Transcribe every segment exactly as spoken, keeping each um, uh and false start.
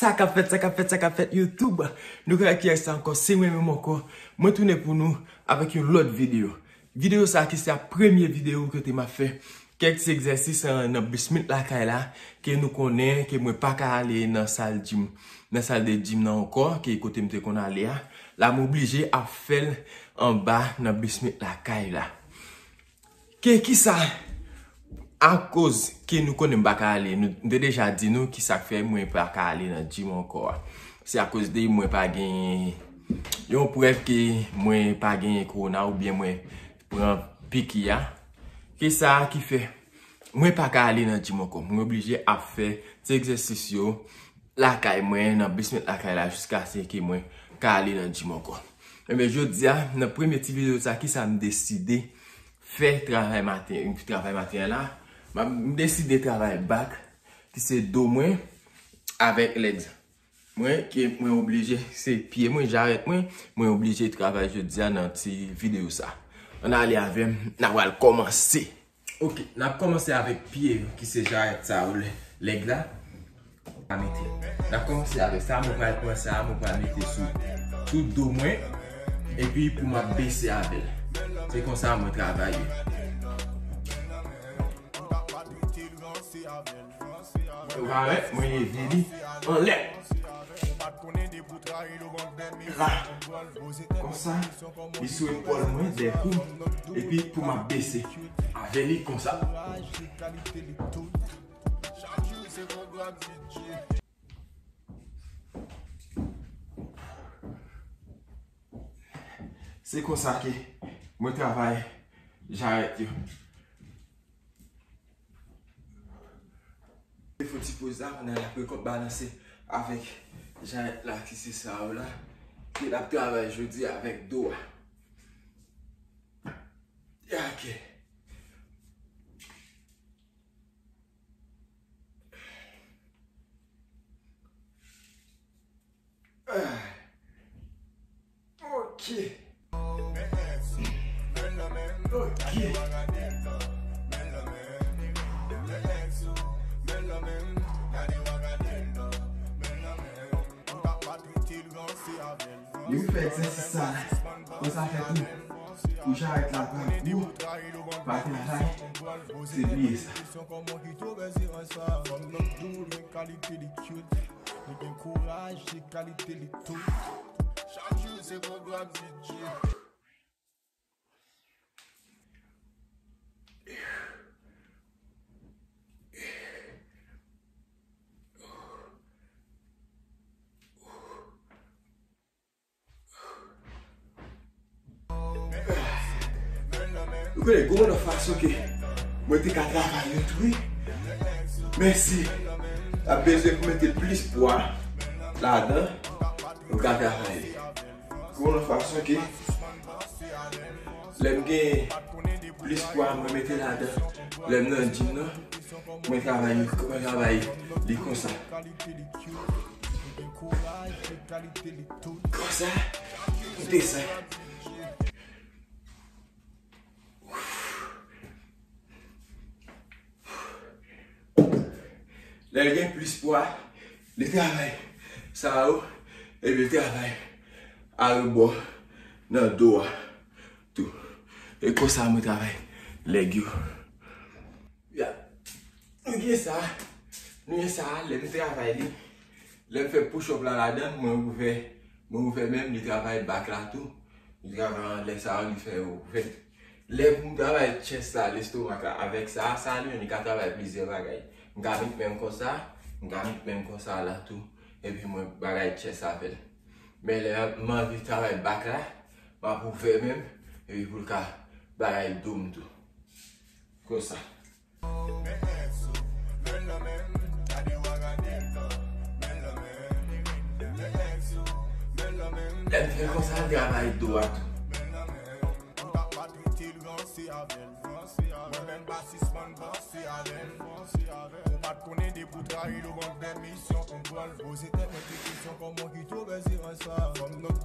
Sa k ap fèt, sa k ap fèt, sa k ap fèt YouTube. Nou ka wè kiyès sa ankò, se mwen menm ankò. Mwen tounen pou nou avèk yon lòt videyo. Videyo sa ki se a premye videyo ke te m ap fè. Kèk ti egzèsis an, nan basement lakay la, ke nou konnen ke mwen pa ka ale nan sal gym, nan sal de gym nan ankò, ke kote m te konn ale a. La m oblije ap fè l anba nan basement lakay la. Ke kisa? Akoz ke nou konnen m pa ka ale, nou, m te deja di nou kisa k fè mwen pa ka ale nan gym ankò a. Se akoz de mwen pa gen yon prèv ke mwen pa gen kowona oubyen mwen pran piki a. Ke sa ki fè mwen pa ka ale nan gym ankò. Mwen oblije ap fè ti egzèsis yo lakay mwen, nan basement lakay la, jiskaske mwen ka ale nan gym ankò. Enben, jodi a, nan premye ti videyo sa, kisa m deside fè travay maten, travay maten an la, m ap, m deside travay back, ki se do mwen, avèk legs mwen, ke mwen oblije, se pye mwen, jarèt mwen, mwen oblije travay jodi a nan ti videyo sa. Ann ale avè m, n a pral kòmanse. Ok, n ap kòmanse avèk pye yo, ki se jarèt sa yo, lè, lèg la. N a mete. N ap kòmanse avèk sa, mwen pral pran sa, mwen pral mete sou, sou do mwen, epi pou m ap bese avè l. Se konsa mwen travay yo. Ou ka wè, mwen leve li anlè. La. Konsa, li sou epòl mwen, dèkou, epi pou m ap bese avè li konsa. Se konsa ke mwen travay jarèt yo. Fè ti poz la, pandan l ap rekòt balanse avèk jarèt la ki se sa yo la, ke l ap travay jodi avèk do a. Ok. Ah. Ok. Ok. Depi w fè egzèsis sa, konsa fè tou. Pou jarèt la pa gou, pa travay, se bliye sa. Li gen kouraj, se kalite li tout. Chak jou se pwogram D J. Ou konnen, gon lòt fason ke mwen te ka travay yo tou, wi. Men si ap bezwen pou mete plis pwa ladan, mwen ka travay li. Gon lòt fason ke lè m gen plis pwa mwen mete ladan, lè m nan gym nan, mwen travay, mwen travay li konsa. Konsa, koute sa. Lè l gen plis pwa, li travay sa yo, epi l travay arebò nan do a tou. E konsa mwen travay lèg yo. Ya. Nou gen sa. Nou gen sa. Lè m travay li, lè m fè push up la ladan, mwen ouvè, mwen ouvè men m, li travay back la tou. Li travay anlè sa yo, li fè yo ouvè. Lè pou m travay chest la, lestomak la, avèk sa, sa li menm, li ka travay plizyè bagay. M ka met men m konsa, m ka met men m konsa la tou. Epi mwen bagay chest avè l. Men lè m anvi travay back la, m ap ouvè men m, epi pou l ka bagay do m tou. Konsa. Lè m fè konsa, l travay do a tou.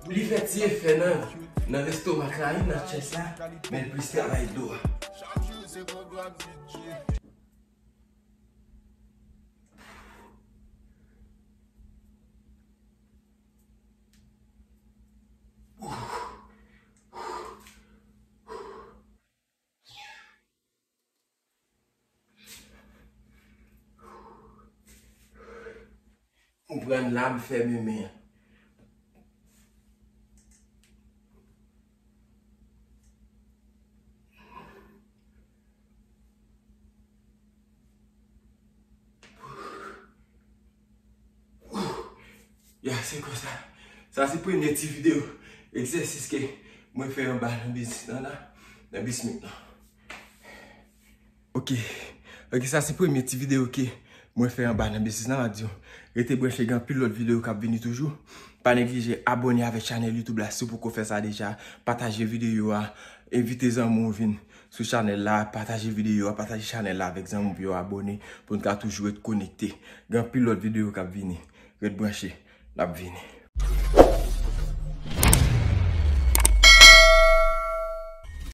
Li fè ti efè nan, nan lestomak la, wi, nan chest la, men l plis travay do a. Chak jou se pwogram D J. Pran la, m fèmen men an. Ya, se konsa. Sa se premye ti videyo egzèsis ke mwen fè anba nan biznis lan la, nan bismit lan. Ok. Ok, sa se premye ti videyo ke mwen fè anba nan biznis lan, m ap di w. Rete branche, gen anpil lòt videyo k ap vini toujou. Pa neglije abòne avèk chanèl YouTube la si w poko fè sa deja. Pataje videyo a, envite zanmi w vin sou chanèl la, pataje videyo a, pataje chanèl la avèk zanmi w pou yo abòne, pou n ka toujou ret konekte. Gen anpil lòt videyo k ap vini. Ret branche, l ap vini.